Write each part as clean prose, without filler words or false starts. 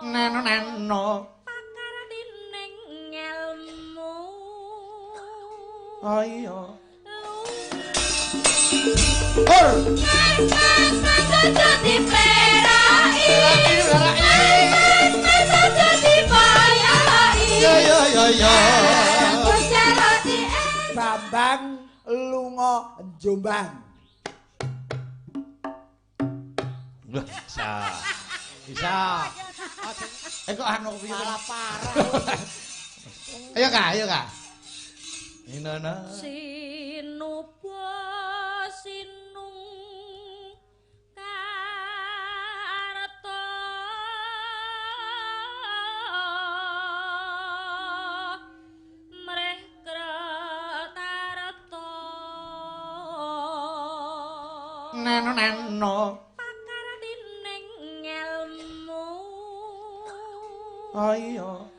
Neno neno pakartining ngelmu. Ayo. Ur. Mas aja diperai. Mas aja dipayai. Ya ya ya ya. Bambang lunga Jombang. Wah, bisa. Bisa. Eh kok anu piye? Malah parah. Ayo Kak, ayo Kak. Inana. Sinuba sinung karta mreh kratarta. Neno neno pakartining ngelmu. Ayo.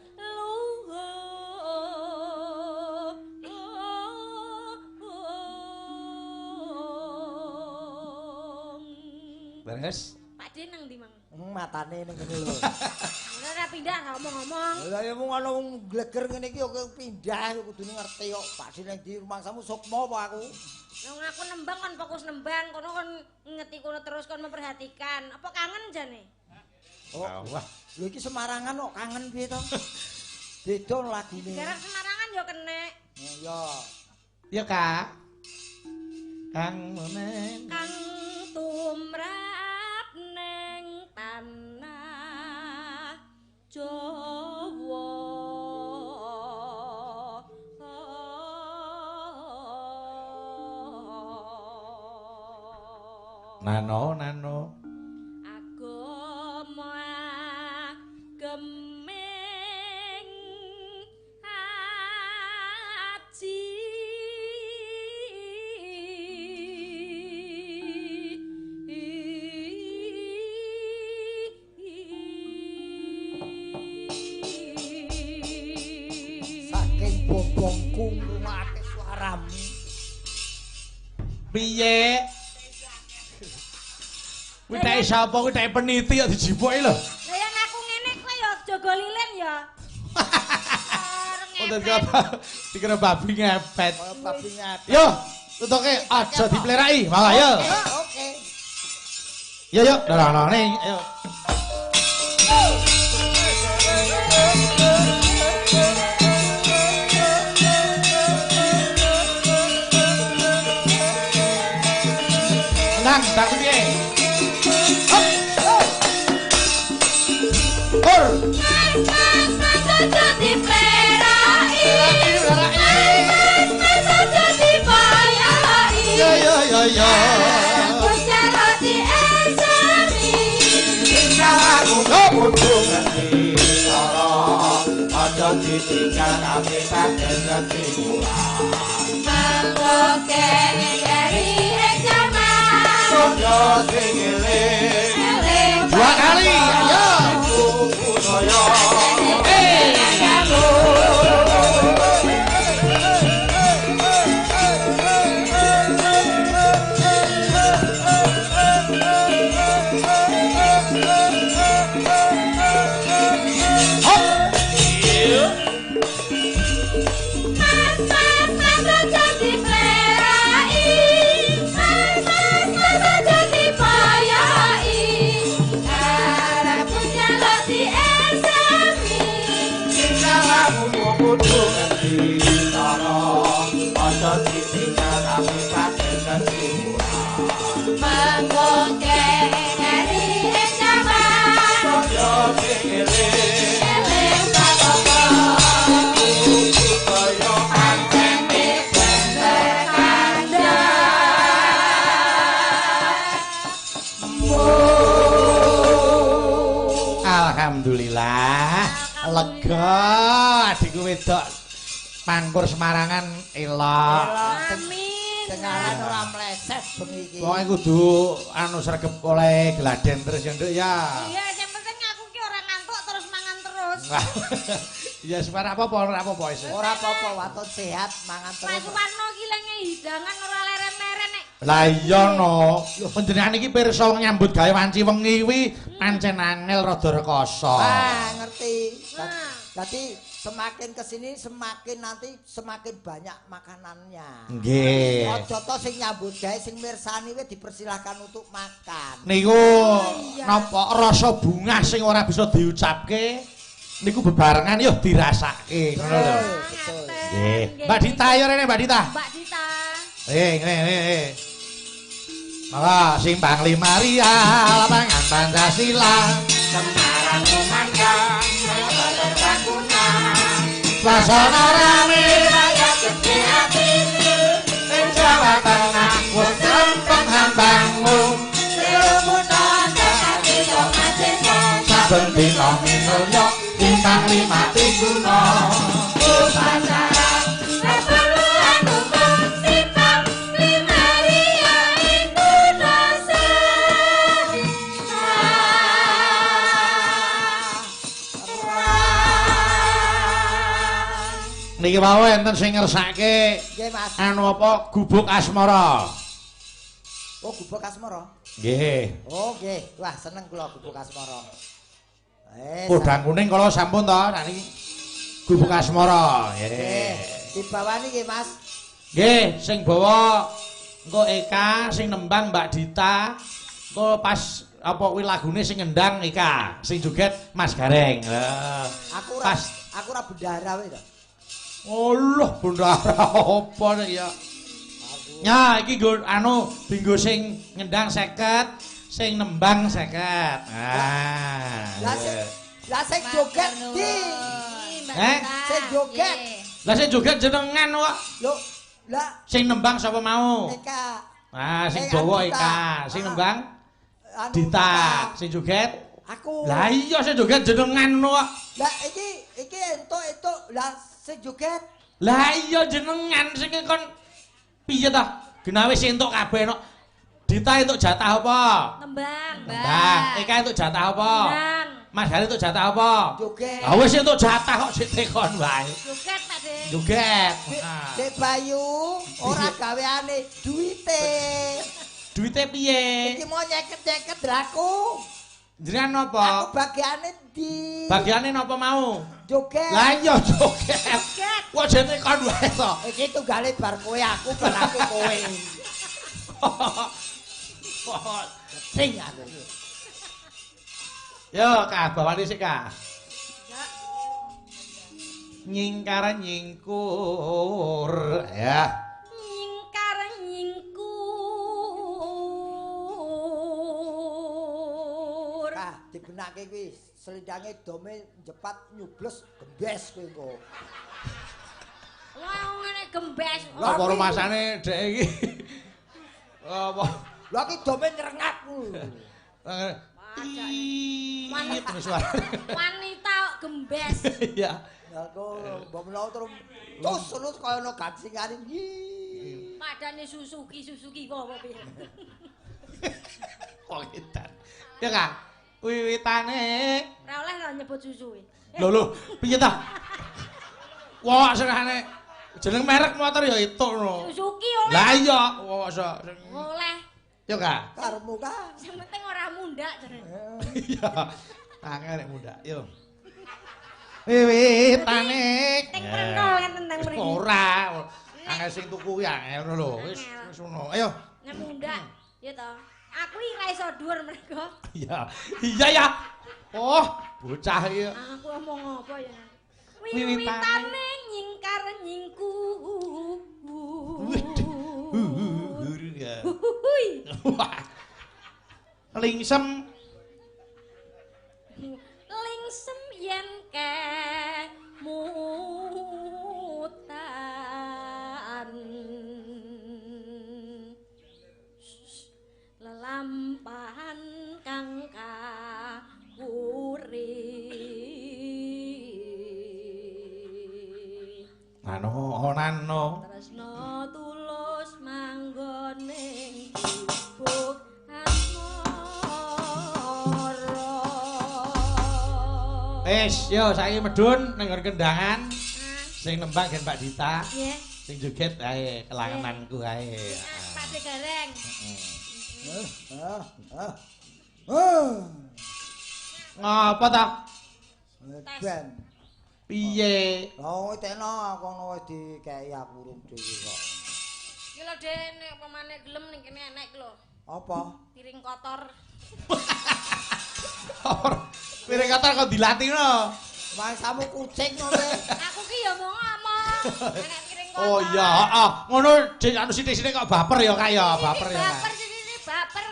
Beres. Pak De nang ndi, Mang? Matane ning kene lho. Ora pindah ra omong-omong. Lah ya wong ana wong gleger ngene iki ya pindah kudune ngerti kok. Pak De nang ndi rumangsamu sukma apa aku? Wong aku nembang kon fokus nembang, kono kon ngeti kono terus kon memperhatikan. Apa kangen jane? Oh, wah. Lho iki Semarangan kok kangen piye to? Beda lagune. Garap Semarangan ya kenek. Ya. Ya, Kak. Kang menen. Kang tumrap neng tanah Jawa. Nano nano agama geming aji. Saking bobongku ngrungokake suaramu. Piye? Kuwi tek sapa kuwi tek peniti kok dijipuki lho. Lah yen aku ngene kowe ya jaga lilin ya. Oh dikira babi ngepet. Kaya babi ngepet. Yo, tutuke aja dipleraki, malah yo. Oke. Yo yo, dorong-dorong ayo. Nang, tak piye? Ur. Mas mas aja diperai. Mas mas aja dipayai. Ya ya ya ya. Aku jaluk diesani. Aku kudu ngerti cara aja ditinggal kami pakai kesimpulan. Mangko keri ing jaman. Soyo sing eling. Dua kali, ayo. Mas mas mas aja diplerai. Mas mas mas aja dipayai. Arepku njaluk diesani. Aku kudu ngerti cara aja ditinggal kami pakai kesimpulan. Mangko keri ing jaman. Soyo sing eling. Eling pataka. Kaya Pancen bener kandha. Alhamdulillah, lega adikku wedok pangkur Semarangan elok. Amin. Dengaran ora mleset bengi iki. Pokoke kudu anu sregep oleh gladen terus ya, Nduk ya. Iya, sing penting aku ki ora ngantuk terus mangan terus. Ya ora apa-apa, ora apa-apa wis. Ora apa-apa, waton sehat mangan Mas terus. Warno ki lenge hidangan ora leren-leren nek Lah iya no. Panjenengan iki pirsa wong nyambut gawe wanci wengi kuwi pancen angel rada rekoso. Ah, ngerti. Dadi semakin kesini semakin nanti semakin banyak makanannya. Nggih. Aja to sing nyambut gawe sing mirsani wis dipersilahkan untuk makan. Niku napa rasa bungah sing ora bisa diucapke niku bebarengan yo dirasake ngono lho. Nggih. Mbak Dita ayo rene Mbak Dita. Mbak Dita. Ngene. Maka Simpang Lima Ria lapangan Pancasila Semarang kumandang suasana rame rakyat gede atine ing Jawa Tengah wis rempeng hambangmu saben dina minulya Simpang Lima Triguna upacara keperluan umum Simpang Lima Ria Indonesia. Niki wau enten sing ngersake nggih Mas. Anu apa gubuk asmara. Oh, gubuk asmara. Nggih. Oh, nggih. Wah, seneng kula gubuk asmara. Podang kuning kala sampun to niki. Gubuk asmara. Nggih. Dibawani nggih Mas. Nggih, sing bawa engko Eka, sing nembang Mbak Dita. Engko pas apa kuwi lagune sing ngendang Eka, sing joget Mas Gareng. Aku ora aku ora bendahara wae to. Allah bendahara apa nek ya. Ya iki nggo anu dinggo sing ngendang 50, sing nembang 50. Ah. Lah sing joget ndi? Eh? Sing joget. Lah sing joget jenengan kok. Lho, lah sing nembang sapa mau? Eka. Ah, sing bawa Eka, sing nembang Dita, sing joget aku. Lah iya sing joget jenengan kok. Lah iki iki entuk-entuk lah sing joget. Lah iya jenengan sing kon piye ta? Genawe sing entuk kabeh no. Dita entuk jatah apa? Nembang. Nembang. Eka entuk jatah apa? Nembang. Mas Hari entuk jatah apa? Joget. Ah wis entuk jatah kok sik tekon wae. Joget Pak De. Joget. Dek Bayu ora gaweane duwite. Duwite piye? Iki mau nyeket-nyeket laku. Jenengan napa? Aku bagiane ndi? Bagiane napa mau? Joget. Lah iya joget. Kok jane kon wae to. Iki tunggale bar kowe aku bar aku kowe. Sing aku. Yo Kak, bawane sik Kak. Nyingkar nyingkur ya. Nyingkar nyingkur. Kak, dibenake kuwi selindange dome njepat nyubles gembes kowe engko. Wah, ngene gembes. Lah apa rumasane dhek iki? Apa? Lah iki dome nyrengat. Wanita kok gembes. Iya. Lah kok mbok menawa terus tus terus kaya ana gangsingane iki. Padane Suzuki Suzuki kok apa piye? Kok edan. Ya Kak, wiwitane ora oleh lho nyebut susu kuwi. Lho lho, piye ta? Wah, senengane jeneng merek motor ya itu no. Suzuki oleh. Lah iya, wah oleh. Ya Kak. Karepmu Kak. Sing penting ora mundak jeneng. Iya. Angel nek mundak, yo. Wiwitane ting pentol kan tentang mriki. Ora. Angel sing tuku kuwi angel ngono lho. Wis wis ngono. Ayo. Nek mundak, ya to. Aku iki ra iso dhuwur mergo. Iya. Iya ya. Oh, bocah iki. Aku omong apa ya? Wiwitane nyingkar nyingkur. Lingsem lingsem yen kemutan lelampahan kang kawuri nano nano tresno tulus manggoning gubuk asmara. Wis, yo saiki medhun nang nggon kendangan. Sing nembang gen Mbak Dita. Nggih. Sing joget ae kelangenanku ae. Pak Pak Gareng. Ngapa ta? Ben. Piye? Oh, tekno kono wis dikeki aku urung dhewe kok. Iki lho Den, nek pemane gelem ning kene enek lho. Apa? Piring kotor. Piring kotor kok dilatih no. Mangsamu kucing ngono. Aku ki ya mau ngomong. Enek piring kotor. Oh iya, heeh. Ngono anu sithik-sithik kok baper ya kak ya, baper ya. Baper sithik-sithik baper.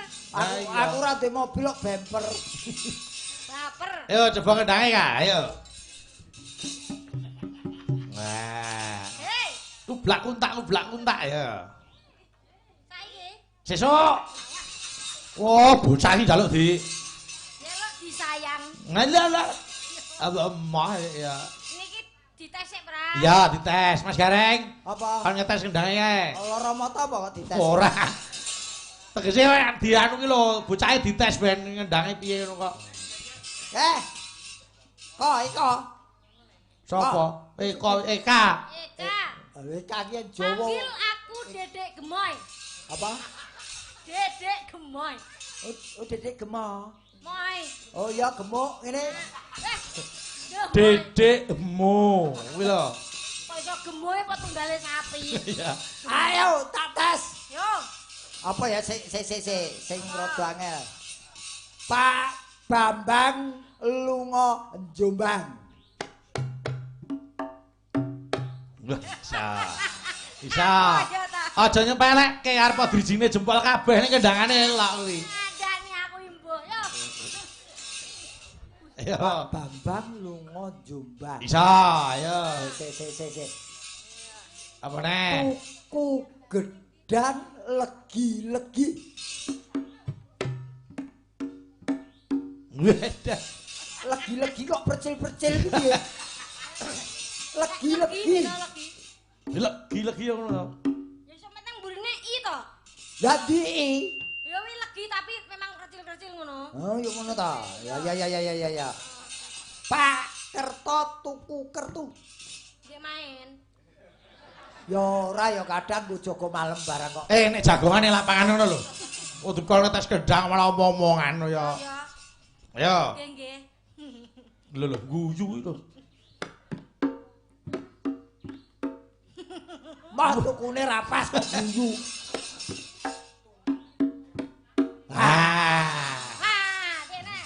Aku ora ndek mobil kok bemper. Baper. Ayo coba ngendange Kak, ayo. Wah. Hei. Kublak kuntak ya. Saiki. Sesuk. Wah, bocah iki njaluk di. Njaluk disayang. Lah lah. Apa emah ya. Niki dites sik, Pra. Ya, dites Mas Gareng. Apa? Kon ngetes kendange kae. Lara mata apa kok dites? Ora. Tegese dianu ki lho, bocahe dites ben ngendange piye ngono kok. Eh. Kok iko? Sopo? Eko Eka. Eka. Eka ki Jawa. Panggil aku Dedek Gemoy. Apa? Dedek Gemoy. Oh, Dedek Gemoy. Moy. Oh iya gemuk ngene. Dedek Gemo kuwi lho. Kok iso gemoe apa tunggale sapi? Iya. Ayo tak tes. Yo. Apa ya sik sik sik sing rada angel. Pak Bambang lunga Jombang. Wah, bisa. Bisa. Aja nyepelekke arep drijine jempol kabeh ning kendangane lak kuwi. Ngandani aku imbuh yo. Ayo. Pak Bambang lunga Jombang. Bisa, ayo. Sik sik sik sik. Apa neh? Tuku gedang legi-legi. Wedah. Legi-legi kok percil-percil iki piye? Legi-legi. Legi-legi ngono to. Ya iso meneng mburine i to. Lah di i. Ya wi legi tapi memang kecil-kecil ngono. Oh, ya ngono ta. Ya ya ya ya ya ya. Pak Kerto tuku kertu. Dia main. Ya ora ya kadang nggo jaga malem barang kok. Eh nek jagongane lapangan ngono lho. Kudu kon ngetes kendang malah omong-omongan ya. Ayo. Nggih nggih. Lho lho guyu iki lho. Mah tukune ra pas kok guyu. Ah. Ah, kene.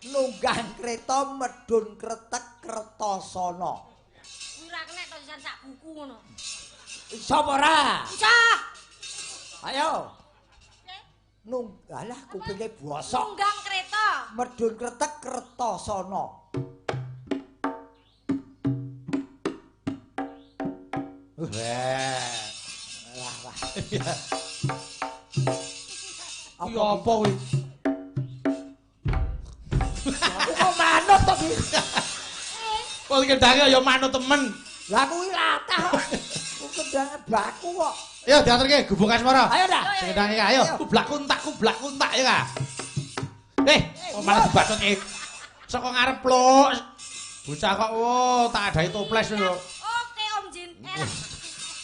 Nunggang kereta medhun kretek Kertosana. Kuwi ra kenek to sisan sak buku ngono. Iso apa ora? Iso. Ayo. Nung alah kupinge bosok. Nunggang kereta. Medhun kretek Kertosana. Wah. Wah, wah. Kuwi apa kuwi? Aku kok manut to ki? Kok kendange ya manut temen. Lah kuwi latah kok. Ku kendange baku kok. Ayo diaturke Gubuk Asmara. Ayo dah. Sing kendange ayo. Kublak kuntak ya, Kak. Eh, kok malah dibacutke. Saka ngarep pluk. Bocah kok wo tak adahi toples lho. Oke Om Jin.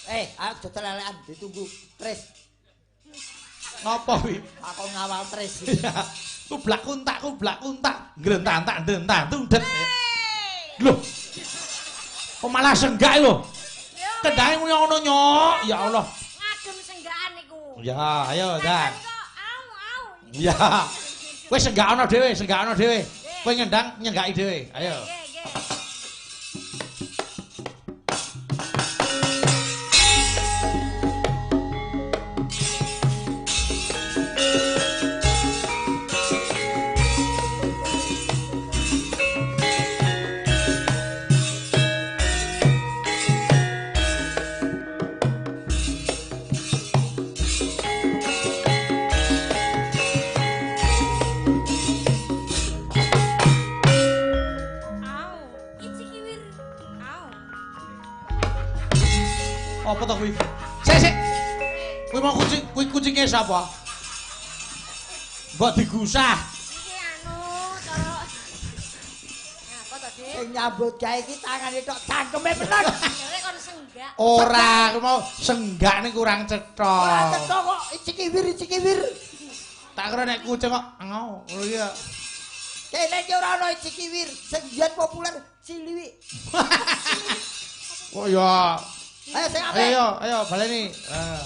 Eh, ayo dodol lelekan ditunggu Tris. Napa kuwi? Aku ngawal Tris. Kublak kuntak ngrentantak ndentan tundet. Lho. Kok malah senggak lho. Kendange muni ngono nyok. Ya Allah. Ngagem senggakan niku. Ya, ayo dah. Au au. Ya. Kowe senggakno dhewe, senggakno dhewe. Kowe ngendang nyenggaki dhewe. Ayo. Nggih, nggih. Apa to kuwi? Sik sik. Kuwi mau kucing, kuwi kucinge sapa? Mbok digusah. Iki anu cara. Ngapa to, Dik? Sing nyambut gawe iki tangane tok cangkeme meneng. Jare kon senggak. Senggak. Ora, aku mau senggak ning kurang cetha. Ora cetha kok icikiwir-icikiwir. Tak kira nek kucing kok ngau ngono iki ya. Kene iki ora ana icikiwir, sing biyen populer ciliwik. Kok ya. Ayo sing apik. Ayo, ayo baleni. Heeh.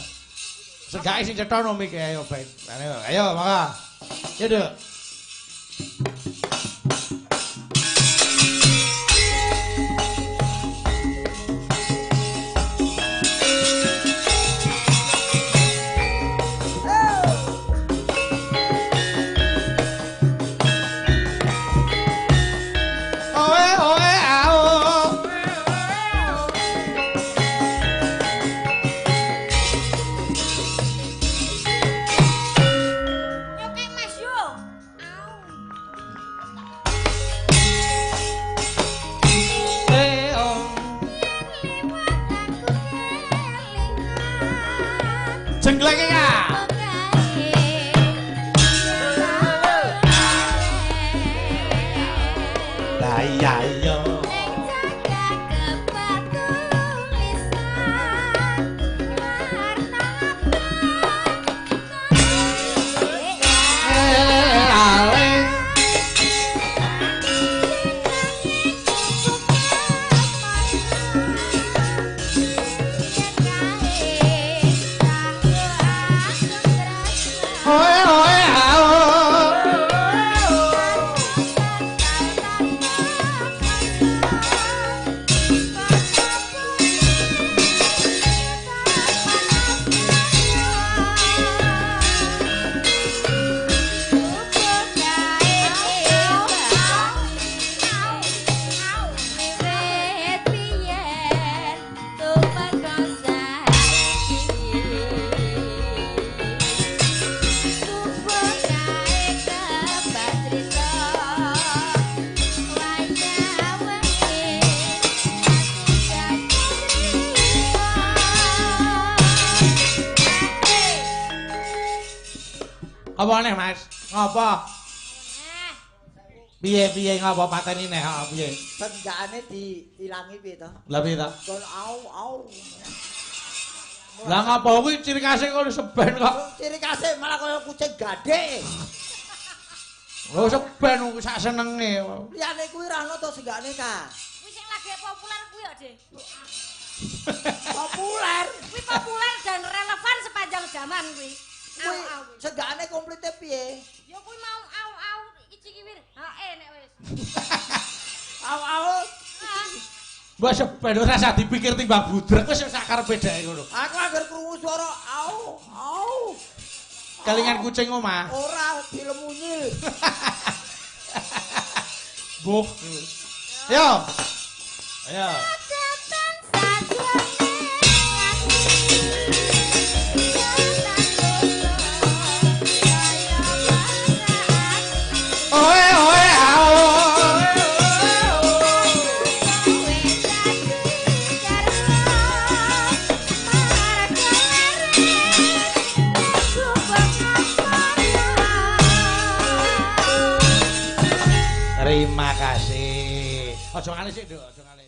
Senggake sing cetha no mike ayo ben. Ayo, ayo maka. Ya, Duk. Oe oe ao. Yo kayak Mas yo. Au. Eh oh. Jengleke ka. Lah iya iya. Eh ale. Oe oe ao. Apa neh Mas? Ngapa? Piye piye ngapa pateni neh ha piye? Senggakane diilangi piye to? Lah piye to? Kon au au. Lah ngapa kuwi ciri khase ngono seben kok. Ciri khase malah kaya kucing gadhe. Lho seben kuwi sak senenge. Liyane kuwi ra ono to senggakane ka. Kuwi sing lagi populer kuwi kok, Dik. Populer. Kuwi populer dan relevan sepanjang zaman kuwi. Kuwi senggakane komplite piye? Ya kuwi mau au au icikiwir. Hae nek wis. Au au. Mbok seben ora usah dipikir timbang budrek wis sak karepe dhek ngono. Aku anggar krungu swara au au. Kelingan kucing omah. Ora dilemunyil. Mbuh. Yo. Ayo. Oe oe ao. Terima kasih. Aja ngalih sik, Nduk, aja ngalih.